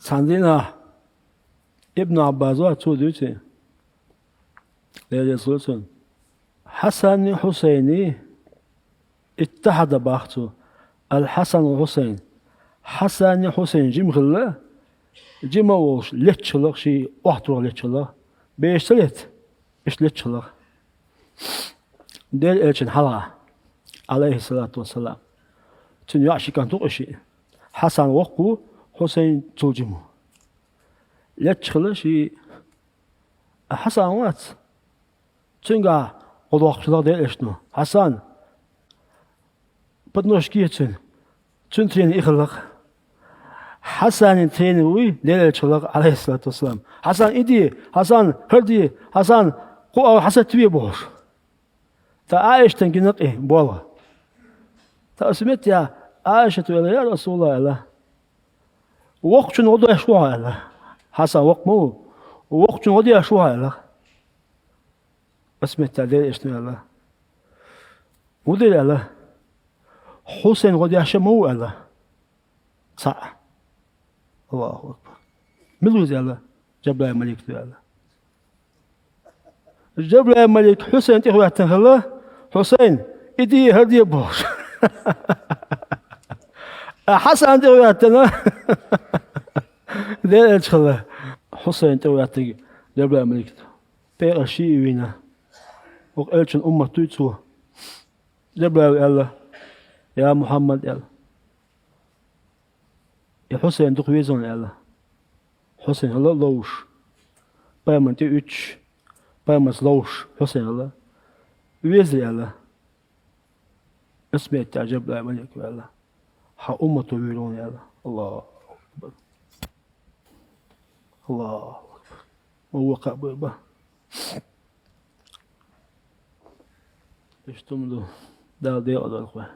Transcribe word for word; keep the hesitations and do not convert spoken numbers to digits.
Цхьан дийнахь Ибн Ӏаббас вац, цо дуьйцу, Дела реза хуьлда цунна: «Хьасани Хьусайни иттахьада», бах цо, «ал-Хьасан ва Хьусайн». Хьасани Хьусайн жима хилла, жима а волуш, леташ хилла-кх, ший охьатургӀа леташ хилла-кх. Беш ца летта, иштта леташ хилла-кх Делан Элчанна хьалха, Ӏалайхиссалату вассалам. Цуьнан йоӀ ши кӀант ву-кх, шиъ. Хьасан воккха ву, Хьусайн цул жима ву. Леташ хилла шиъ, а Хьасан вац. Цуьнгахь гӀо доккхуш хилла-кх Делан Элчано: «Хьасан, подножку е цуьнан». Цуьнан тренер и хилла-кх. Хьасанан тренер вуй Делан Элча хилла-кх, Ӏалайхиссалату вассалам. «Хьасан, и де! Хьасан, хӀара де! Хьасан, кху а Хьасатве!» бохуш. ТӀаккха Ӏайшатана гина-кх и болх. ТӀаккха оцу меттехь Ӏайшата аьлла: «Я РасулаллахӀ, — аьлла, — воккхачунна гӀо деш ву хьо», — аьлла. Хьасан воккха ма ву. «Воккхачунна гӀо деш ву хьо», — аьлла. Оцу меттехь Делан Элчано аьлла: «ХӀун дера?» — аьлла. «Хьусайн гӀо деш ма ву», — аьлла. Цхьаъ. Аллаху акбар. «Мила ву иза?» — аьлла. «Жабраил малик ву», — аьлла. Жабраил малик Хьусайн тӀехӀоьттина хилла: «Хьусайн, и де, хӀара де», — бохуш. А Хьасан тӀехӀоьттина Делан Элча хилла. Хьусайн тӀехӀоьттинарг Жабраил малик ду. Пекъар шиъ а вийна, оцу Элчан уммат дуй цо. Жабраила аьлла: «Я Мухьаммад, — аьлла, — и Хьусайн дукха веза хьуна», — аьлла. Хьусайн хилла ловзуш, пайхамарна тӀе уьттуш, пайхамарца ловзуш Хьусайн хилла. «Веза», — аьлла. Оцу меттехь Жабраил малик аьлла: «Хьан уммато вуьйр ву хьуна», — аьлла. Аллаху акбар. Аллаху акбар. Ма воккха а бу и бан. Иштта хӀума ду. Дала декъал дойла вай.